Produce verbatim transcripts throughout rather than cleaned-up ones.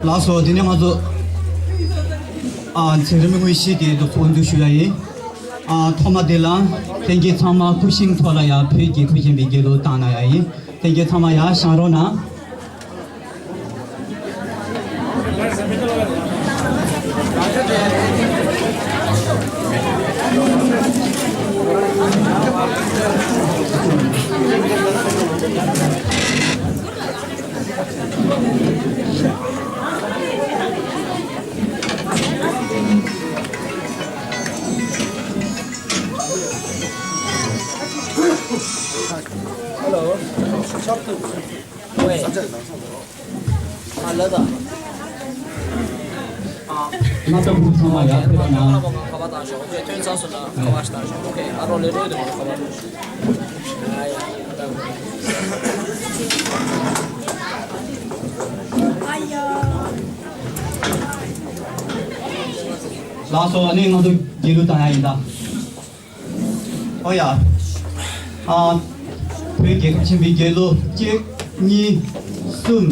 ལགས་སོ། དེ་ནས་ང་ཚོ་ཨ་མཛད་རིམ་དངོས་གཞི་དེ་འདུག་སེ་འགོ་འཛུགས་ཞུ་ཡ་ཡིན། ཨ་ཐོག་མ་དེ་ལ་ལྷན་རྒྱས་ཚང་མ་སྐུ་བཞེངས་ཐོག་ལ་ཡ་བོད་ཀྱི་ཁུ་ཆེན་པའི་རྒྱལ་གླུ་བཏང་གནང་ཡ་ཡིན། ལྷན་རྒྱས་ཚང་མ་ཡར་བཞེངས་རོགས་གནང་། Hello. ཨ་ལ་ད། ཨ། སྔ་ཕྱི་བུ་ཚང་མ་ཡར་ཕེབས་རོགས་གནང་། ཁ་པར་བཏང་ཤོག་ཁོང་ཚོས་ཐོན་ཚར་སོང་ན་ཁ་པར་ཞིག་བཏང་ཤོག་ཨོ་ཁེ། ཨ་རོགས་ལས་རོགས་དེ་ཁ་པར་བཏང་ཤོག་ཨ་ཡ། ལགས་སོ། ཨ་ནི་ང་ཚོ་རྒྱལ་གླུ་བཏང་ཡ་ཡིན་ད། ཨོ་ཡ། ཨ། བོད་རྒྱལ་ཁབ་ཆེན་པོའི་རྒྱལ་གླུ་གཅིག་གཉིས་གསུམ།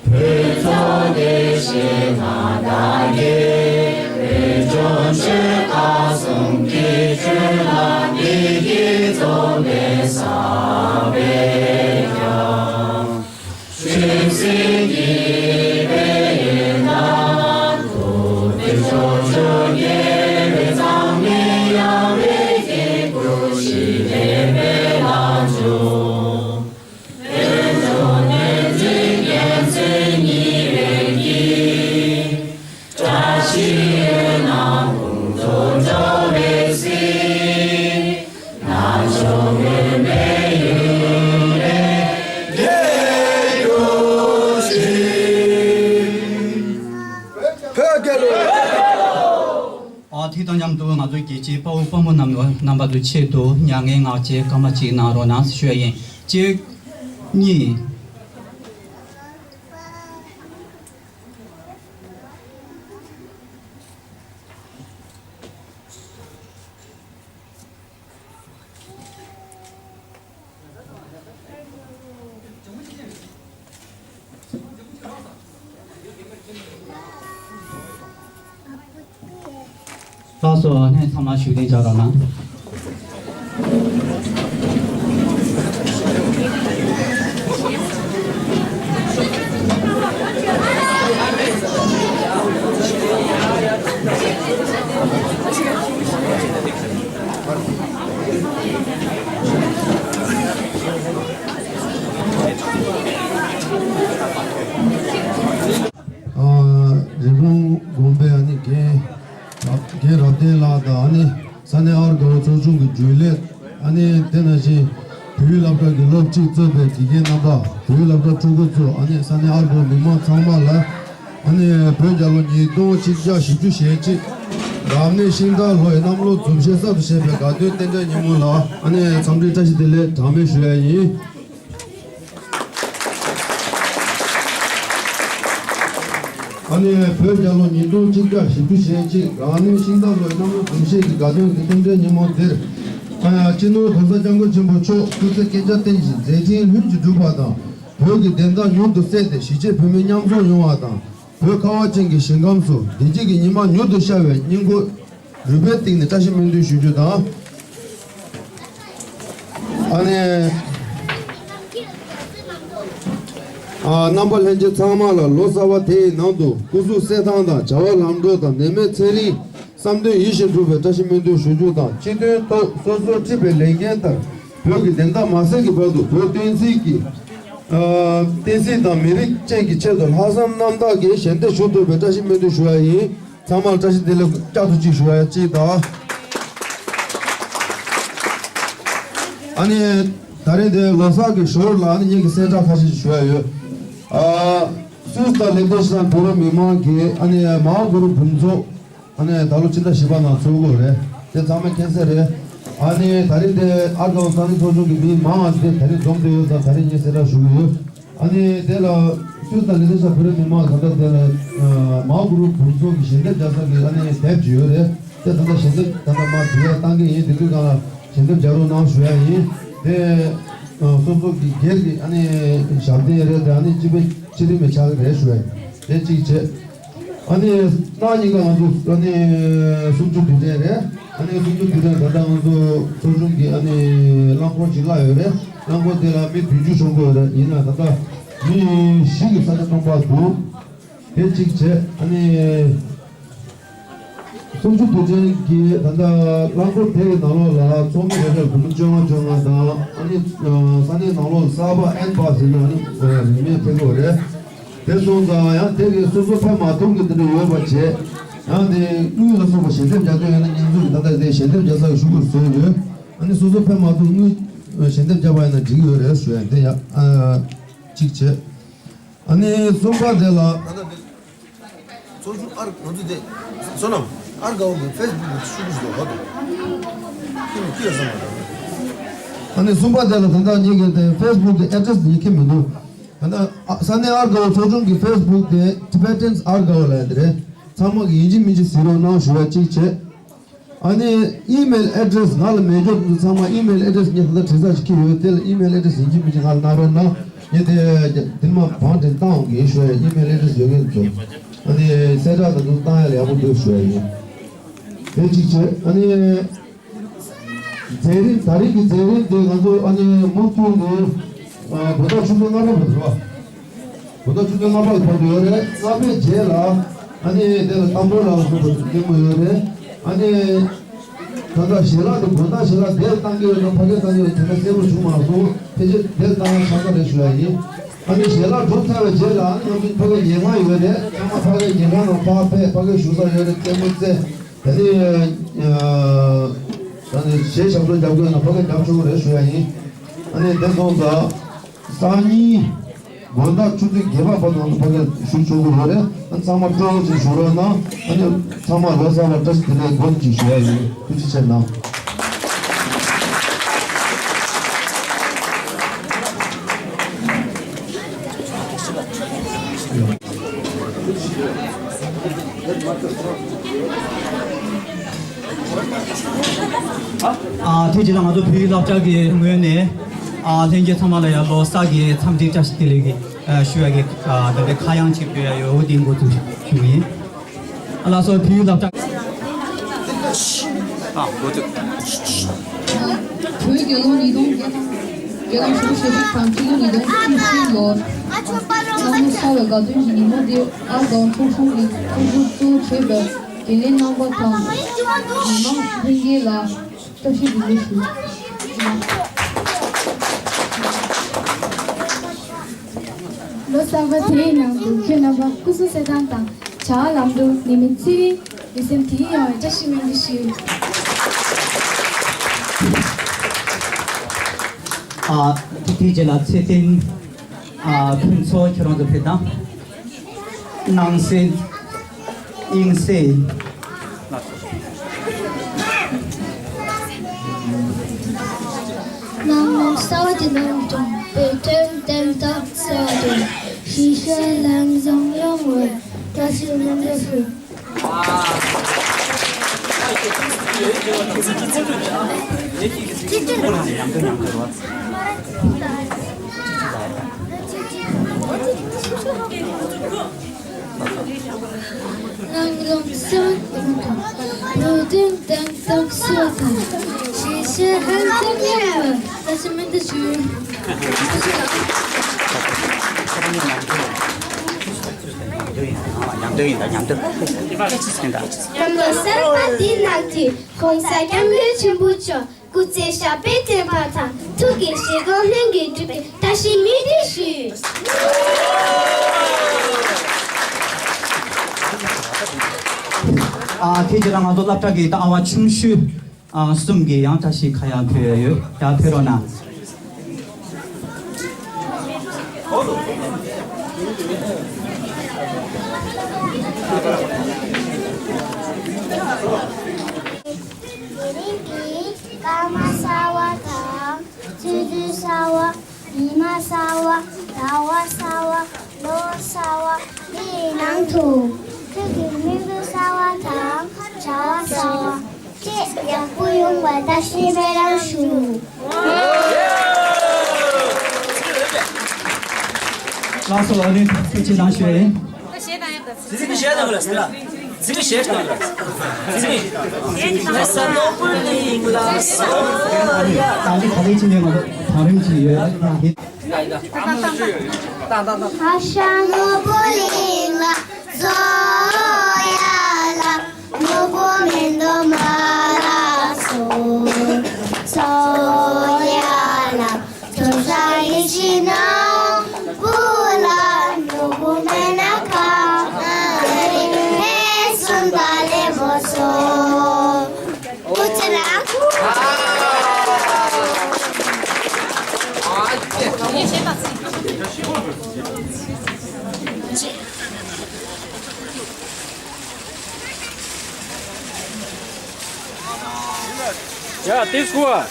བོད་ཚོགས་སྡེ་ཞེས་ང་བདག་གིས། བོད་ལྗོངས་ཆོལ་ཁ་གསུམ་གྱི་ཁྱོན་ལ་བདེ་སྐྱིད་འཛོམས་པའི་བསམ་པས་ཀྱང་། ཁྲིམས་སྲིད་ཀྱི་དཔལ་ཡོན་དང་། ཐུབ་བསྟན་ཕྱོགས་བཅུར་རྒྱས་པའི་མཛངས་མི་ཡངས་པའི་དཀྱིལ་འཁོར་ཞི་བདེ་འཕེལ་ལ་འབྱུང་། ཨ། དེ་དང་མཉམ་དུ་ང་ཚོའི་རྒྱལ་གཅེས་དཔའ་བོ་དཔའ་མོ་རྣམས་ལ་རྣམ་པ་ཚོའི་ཆེད་དུ་མྱ་ངན་ངག་བཅད་སྐར་མ་གཅིག་གནང་རོགས་གནང་ཞུ་ཡ་ཡིན། གཅིག་གཉིས། ལགས་སོ། ཨ་ནི་ཚང་མ་བཞུགས་གདན་འཇགས་རོགས་གནང་། ཨ། རི་བོང་དགོན་པའི་ཨ་ནི་རྒན་རབས་རྒན་རབ་བརྟན་ལགས་དང་། ཨ་ནི་ས་གནས་ཨར་དགའ་བོ་ཚོགས་ཆུང་གི་རྒྱུན་ལས། ཨ་ནི་དེ་ནང་བཞིན་བོད་ཡིག་སློབ་གྲྭ་གི་སློབ་ཁྲིད་གཙོས་པའི་དགེ་རྒན་རྣམ་པ། བོད་ཡིག་སློབ་གྲྭ་ཕྲུ་གུ་ཚོ། ཨ་ནི་ས་གནས་ཨར་དགའ་བོ་མི་མང་ཚང་མ་ལ། ཨ་ནི་བོད་རྒྱལ་ལོ་ཉིས་སྟོང་ཆིག་བརྒྱ་བཞི་བཅུ་ཞེ་གཅིག་རབ་གནས་ཤིང་སྟག་ལོའི་གནམ་ལོ་འཛུམ་ཞལ་གསར་དུ་བཞད་པའི་དགའ་སྟོན་རྟེན་འབྲེལ་ཉིན་མོ་ལ། ཨ་ནི་འཚམས་འདྲི་བཀྲ་ཤིས་བདེ་ལེགས་གྲངས་མེད་ཞུ་ཡ་ཡིན། ཨ་ནི་བོད་རྒྱལ་ལོ་ཉིས་སྟོང་ཆིག་བརྒྱ་བཞི་བཅུ་ཞེ་གཅིག་རབ་གནས་ཤིང་སྟག་ལོའི་གནམ་ལོ་འཛུམ་ཞལ་གྱི་དགའ་སྟོན་གྱི་རྟེན་འབྲེལ་ཉིན་མོ་འདིར། ཨ། སྤྱི་ནོར་༸གོང་ས་༸སྐྱབས་མགོན་ཆེན་པོ་མཆོག་སྐུ་ཚེ་བསྐལ་བརྒྱར་བརྟན་ཅིང་མཛད་འཕྲིན་ལྷུན་གྱིས་གྲུབ་པ་དང་། བོད་ཀྱི་བདེན་མཐའ་མྱུར་དུ་གསལ་ཏེ་གཞིས་བྱེས་བོད་མི་མཉམ་འཛོམས་ཡོང་བ་དང་། བོད་ཁ་བ་ཅན་གྱི་ཞིང་ཁམས་སུ་བདེ་སྐྱིད་ཀྱི་ཉི་མ་མྱུར་དུ་ཤར་བའི་སྙིང་ཁོང་རུས་པའི་གཏིང་ནས་བཀྲ་ཤིས་སྨོན་འདུན་ཞུ་རྒྱུ་དང་། ཨ་ནི། ཨ། རྣམ་པ་ལྷན་རྒྱས་ཚང་མ་ལ་ལོ་གསར་པ་དེའི་ནང་དུ་སྐུ་གཟུགས་གསལ་ཐང་དང་བྱ་བ་ལམ་འགྲོ་དང་ནད་མེད་ཚེ་རིང་། བསམ་དོན་ཡིད་བཞིན་འགྲུབ་པའི་བཀྲ་ཤིས་སྨོན་འདུན་ཞུ་རྒྱུ་དང་། སྤྱི་དོན་ཐོག་སོ་སོར་འཁྲི་བའི་ལས་འགན་ལྟར་བོད་ཀྱི་བདེན་མཐའ་མ་གསལ་གྱི་བར་དུ་བོད་བསྟན་སྲིད་ཀྱི། ཨ། བསྟན་སྲིད་དང་མི་རིགས་བཅས་ཀྱི་ཆེད་དུ་ལྷག་བསམ་རྣམ་དག་གིས་ཞལ་འདེབས་ཞུ་ཐུབ་པའི་བཀྲ་ཤིས་སྨོན་འདུན་ཞུ་བ་ཡིན། ཚང་མར་བཀྲ་ཤིས་བདེ་ལེགས་བསྐྱར་དུ་གཅིག་ཞུ་བ་ཡ་གཅིག་དང་། ཨ་ནི་ད་རེས་དེ་ལོ་གསར་གྱི་ཞོར་ལ་ཨ་ནི་ངེད་ཀྱི་གསལ་བསྒྲགས་ཁ་ཤས་ཤིག་ཞུ་ཡ་ཡོད། ཨ། སུད་སི་དང་ལིག་ཏེན་ཤི་ཏན་བོད་རིགས་མི་མང་གིས་ཨ་ནི་མའོ་གུ་རུ་ཕུན་ཚོགས། ཨ་ནི་ད་ལོ་ཕྱི་ཟླ་བཞི་པ་ནང་ཚོགས་དགོས་རེད། དེ་ཚང་མས་མཁྱེན་གསལ་རེད། ཨ་ནི་ད་རེས་དེ་ཨར་དགའ་བོ་ས་གནས་ཚོགས་ཆུང་གི་མི་མང་བ་དེ་ད་རེས་འཛོམས་བསྡད་ཡོད་ཙང་ད་རེས་ངས་གསལ་བསྒྲགས་ཞུ་གི་ཡོད། ཨ་ནི་དེ་ལ་སུད་སི་དང་ལིག་ཏེན་ཤི་ཏན་བོད་རིགས་མི་མང་ད་ལྟ་དེ་ལ་མའོ་གུ་རུ་ཕུན་ཚོགས་ཀྱི་ཞལ་འདེབས་རྒྱག་ས་གི་ཨ་ནི་དེབ་ཅིག་ཡོད་རེད། དེ་ད་ལྟ་ཞལ་འདེབས་ད་ལྟ་མར་འབུལ་ཡ་བཏང་གི་ཡིན། དེ་དུས་སྒང་ལ་ཞལ་འདེབས་རྒྱག་རོགས་གནང་ཞུ་ཡ་ཡིན། དེ་སོ་སོ་གི་སྒེར་གྱི་ཨ་ནི་ཞབས་བརྟན་རེད་དེ་ཨ་ནི་སྤྱི་པའི་སྤྱི་རིམ་པའི་ཆགས་ཀྱི་རེད་ཞུ་ཡ་ཡིན། དེ་གཅིག་བྱས། ཨ་ནི་གནངས་ཉིན་ཀ་ང་ཚོ་ཨ་ནི་གསུམ་བཅུ་དུས་དྲན་རེད། ཨ་ནི་གསུམ་བཅུ་དུས་དྲན་ད་ལྟ་ང་ཚོ་ཚོགས་ཆུང་གི་ཨ་ནི་རླངས་འཁོར་ཅིག་གླ་ཡོད་རེད། རླངས་འཁོར་དེ་ལ་མི་བདུན་ཅུ་ཤོང་གི་ཡོད་རེད། ཡིན་ན་ད་ལྟ་མི་བཞི་གི་ས་ཆ་སྟོང་པ་འདུག་དེ་གཅིག་བྱས། ཨ་ནི་གསུམ་བཅུ་དུས་དྲན་གྱི་ད་ལྟ་རླངས་འཁོར་དེ་གི་ནང་ལོགས་ལ་ཚོགས་མི་རེ་རེར་སྒོར་མོ་བཅོ་ལྔ་བཅོ་ལྔ་དང་། ཨ་ནི་ས་གནས་ནང་ལོགས་ལ་གསར་པ་ཨན་པ་ཟེར་ན་ཨ་ནི་རིན་མེད་ཕུལ་གྱི་ཡོད་རེད། དེ་སོང་ཙང་ཡང་དེ་གི་སོ་སོ་ཕེབས་མ་ཐུབ་མཁན་དེ་འདྲ་ཡོད་པ་བྱས། ཡང་དེ་དངུལ་ལ་སོགས་པ་ཞལ་འདེབས་རྒྱག་མཁན་ཡོད་ན་ང་ཚོ་གི་ད་ལྟ་དེ་ཞལ་འདེབས་རྒྱག་ས་གི་ཤོག་གུ་བཟོས་ཡོད། ཨ་ནི་སོ་སོ་ཕེབས་མ་ཐུབ་དངུལ་ཞལ་འདེབས་རྒྱག་པ་ཡིན་ན་འགྲིག་གི་ཡོད་རེད་ཞུ་ཡ་དེ་ཡ་ཨ་གཅིག་བྱས། ཨ་ནི་གསུམ་པ་དེ་ལ་ད་ལྟ་དེ་ཚོགས་ཆུང་ཨར་ང་ཚོ་དེ་བསོད་ནམས་ཨར་དགའ་བོ་གི་ཕེས་བུག་གི་ཤོག་གུ་ཞིག་འདུག་ཧ་དོ། ཁྱེད་ཀྱིས་བསམ་པ་དང་། ཨ་ནི་གསུམ་པ་དེ་ལ་ད་ལྟ་ངེད་ཀྱི་དེ་ཕེས་བུག་གི་ཨེ་ཌི་རེ་སི་དེ་ངེད་ཁྱེད་མི་འདུག་ད་ལྟ་ཨ་ས་གནས་ཨར་དགའ་བོ་ཚོགས་ཆུང་གི་ཕེས་བུག་དེ་Tibetans ཨར་དགའ་བོ་ལབ་ཡ་དེ་རེད། ཚང་མ་གིས་ཡིན་གཅིག་མིན་གཅིག་གཟིགས་རོགས་གནང་ཞུ་ཡ་གཅིག་བྱས། ཨ་ནི་ཨི་མེལ་ཨེ་ཌི་རེ་སི་ང་ལ་མེད་ཀྱོག་འདུག་ཚང་མ་ཨི་མེལ་ཨེ་ཌི་རེ་སི་ངས་ད་ལྟ་བྲིས་ཚར་ཞིག་ཁྱེར་ཡོད། དེ་ལ་ཨི་མེལ་ཨེ་ཌི་རེ་སི་ཡིན་གཅིག་མིན་གཅིག་ང་ལ་གནང་རོགས་གནང་། ངས་དེ་དེ་མ་བང་དྲན་བཏང་འོང་གི་ཡིན་ཞུ་ཡ། ཨི་མེལ་ཨེ་ཌི་རེ་སི་ཡོད་མཁན་ཚོ་ཨ་ནི་གསལ་བསྒྲགས་ད་དུང་བཏང་ཡ་ལ་ཡག་པོ་འདུག་ཞུ་ཡ་ཡིན། དེ་གཅིག་བྱས། ཨ་ནི་མཛད་རིམ་ད་རེས་ཀྱི་མཛད་རིམ་དེ་ང་ཚོ་ཨ་ནི་མུ་མཐུད་ནས་ཨ་དགོང་དག་ཆུ་ཚོད་ལྔ་པ་བར་དུ་རེད་པ། དགོང་དག་ཆུ་ཚོད་ལྔ་པ་བར་དུ་ཡོད་རེད། ལྔ་པའི་རྗེས་ལ་ཨ་ནི་དེ་ལ་གཏམ་དཔོན་ལ་སོགས་པ་ལྟད་མོ་ཡོད་རེད། ཨ་ནི་ད་ལྟ་ཞལ་ལག་དེ་དགོང་དག་ཞལ་ལག་འདིར་བཏང་གི་ཡོད་ན་ཕ་གིར་བཏང་གི་ཡོད་དེ་འདྲ་གསལ་པོ་བྱུང་མ་སོང་། ཕལ་ཆེར་འདིར་བཏང་ན་ཆ་ཚང་རེད་ཞུ་ཡ་ཡིན། ཨ་ནི་ཞལ་ལག་གྲུབ་ཚར་བའི་རྗེས་ལ་ཨ་ནི་ང་ཚོའི་ཕ་གིར་ཉལ་ཁང་ཡོད་རེད། ཚང་མ་ཕ་གིར་ཉལ་ཁང་ནང་ཕར་ཕེབས། ཕ་གིར་བཞུགས་ས་ཡོད་རེད། ལྟད་མོ་རྩེ། ད་ནི་ད་ནི་གཞས་ཞབས་བྲོ་རྒྱབ་དགོས་ན་ཕ་གིར་རྒྱབ་ཆོག་གི་རེད་ཞུ་ཡ་ཡིན། ཨ་ནི་དེ་སོང་ཙང་སང་ཉིན་དགོང་དག་ཆུ་ཚོད་བརྒྱད་པ་བར་དུ་ང་ཚོ་ཕ་གིར་བཞུགས་ཆོག་གི་ཡོད་རེད། ཨ་ཚང་མ་སྤྲོ་བོ་ཅིག་བཞུགས་རོགས་གནང་། ཨ་ནི་ཚང་མ་ལོ་གསར་པ་བཀྲ་ཤིས་བདེ་ལེགས་དགོངས་ཅིག་ཞུ་ཡ་ཡིན། ཐུགས་རྗེ་ཆེ་གནང་། ཨ་ཐེངས་གཅིག་ལ་ང་ཚོ་བོད་ཡིག་སློབ་གྲྭ་གི་ངོས་ནས་ཨ་ལྷན་རྒྱས་ཚང་མ་ལ་ཡང་ལོ་གསར་གྱི་འཚམས་འདྲི་བཀྲ་ཤིས་བདེ་ལེགས་ཀྱི་ཨ་ཞུ་ཡ་གི་ཨ་ད་ལྟ་ཁ་གཡང་ཅིག་ཕུལ་ཡ་ཡོད། འོ་དེ་འགོ་འཛུགས་ཞུ་གི་ཡིན། ཨ་ལགས་སོ། བོད་ཡིག་སློབ་གྲྭ། ཨ་འགོ་འཛུགས། བོད་རྒྱལ་ལོ་ཉིས་སྟོང་བརྒྱད་དང་། རྒྱལ་ལོ་ཞེ་པོ་ཞེ་པོ་དང་། སྤྱི་ལོ་ཉིས་སྟོང་བཅུ་བཞི་ལོར་གནམ་ལོ་གསར་བའི་དགའ་སྟོན་གྱི་ཉིན་མོ་འདིར་ཨར་དགའ་བོ་ཚོགས་ཆུང་གིས་ཚོགས་ཞུགས་གཙོ་བོ་བྱས་པའི་འགན་ལེན་གནང་པ་དང་མི་མང་ལྷན་རྒྱས་ལ་བཀྲ་ཤིས་བདེ་ལེགས་ཞུ། ལོ་གསར་པ་དེའི་ནང་དུ་ཁྱེད་རྣམ་པ་སྐུ་གཟུགས་གསལ་ཐང་དང་བྱ་བ་ལམ་འགྲོ། ནད་མེད་ཚེ་རིང་། ལུས་སེམས་བདེ་སྐྱིད་ཡོང་བའི་བཀྲ་ཤིས་སྨོན་འདུན་ཞུ། ཨ་དེ་དེའི་རྗེས་ལ་ཚེ་བརྟན། ཨ་ཕུན་ཚོགས། ཁྱེད་རང་ཚོ་ཕེབས་དང་། སྣང་གསལ། དབྱིངས་གསལ། སྣང་ལམ་གསར་བ་འདི་ནང་དུ་བོད་དོན་བདེན་མཐའ་གསལ་བ་དང་། ཞི་བྱེད་ལམ་བཟང་ཡོང་བའི་བཀྲ་ཤིས་སྨོན་འདུན་ཞུ། སྣང་ལམ་གསར་བ་འདི་ནང་དུ་བོད་དོན་བདེན་མཐའ་གསལ་བ་དང་། ཞི་བྱེད་ལམ་བཟང་ཡོང་བའི་བཀྲ་ཤིས་སྨོན་འདུན་ཞུ། མཉམ་དུ་ཡིན། མཉམ་དུ་ཡིན་ད། མཉམ་དུ་ཡིན་ད། སྐྱབས་མགོན་གསར་པ་འདི་ནང་གི་༸གོང་ས་༸སྐྱབས་མགོན་ཆེན་པོ་མཆོག་སྐུ་ཚེ་ཞབས་པད་བརྟན་པ་དང་། ཐུགས་ཀྱི་བཞེད་དགོངས་ལྷུན་གྱིས་གྲུབ་པའི་བཀྲ་ཤིས་སྨོན་འདུན་ཞུ། ཨ་དེ་རྗེས་ལ་ང་ཚོ་སློབ་གྲྭ་གི་ད་ཨ་བ་ཆུང་ཤོས་ཨ་གསུམ་གྱིས་ཡང་བཀྲ་ཤིས་ཁ་གཡང་ཕུལ་ཡ་ཡོད། ཡར་ཕེབས་རོགས་གནང་། དེ་རིང་གི་སྐར་མ་གསར་བ་དང་། ཆུ་ཚོད་གསར་བ། ཉི་མ་གསར་བ། ཟླ་བ་གསར་བ། ལོ་གསར་བ། དེའི་ནང་དུ་ཁྱེད་ཀྱི་སྨོན་འདུན་གསར་བ་དང་བྱ་བ་གསར་བ། ཁྱེད་ཡག་པོ་ཡོང་བའི་བཀྲ་ཤིས་སྨོན་ལམ་ཞུ། ལགས་སོ། ཨ་ནི་ཐུགས་རྗེ་གནང་ཞུ་ཡིན། ཚིག་གི་བཤད་དང་ལ་སི་ལ། ཚིག་གི་བཤད་དང་ལ། ཚིག་གི། ས་ནོར་བུ་གླིང་ལ་སོང་ཡ་ལ། ད་ལི་ད་ལི་ཆི་ནས་ང་ཚོ་ཐང་རིང་ཆི་ཡོད་ཡ། ད་ད་ད། ཨ་ཤ་ནོར་བུ་གླིང་ལ་སོང་ཡ་ལ། ནོར་བུ་མེ་ཏོག་མ་ལ་སོང་སོང་ཡ་ལ། ཐོ་ས་ཡི་ཤི་ན་བུ་ལ་ནོར་བུ་མེ་ན་ཁ། ཧེ་སུན་པ་ལེ་མོ་སོ། ཨུ་ཙི་ར། ཡ་ཏིས་ཀུ་ཨ།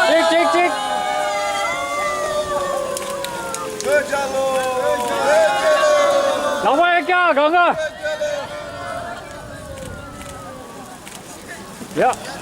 ཅིག་ཅིག་ཅིག། ལག་པ་ཡར་བཀྱག་གང་ག། ཡ།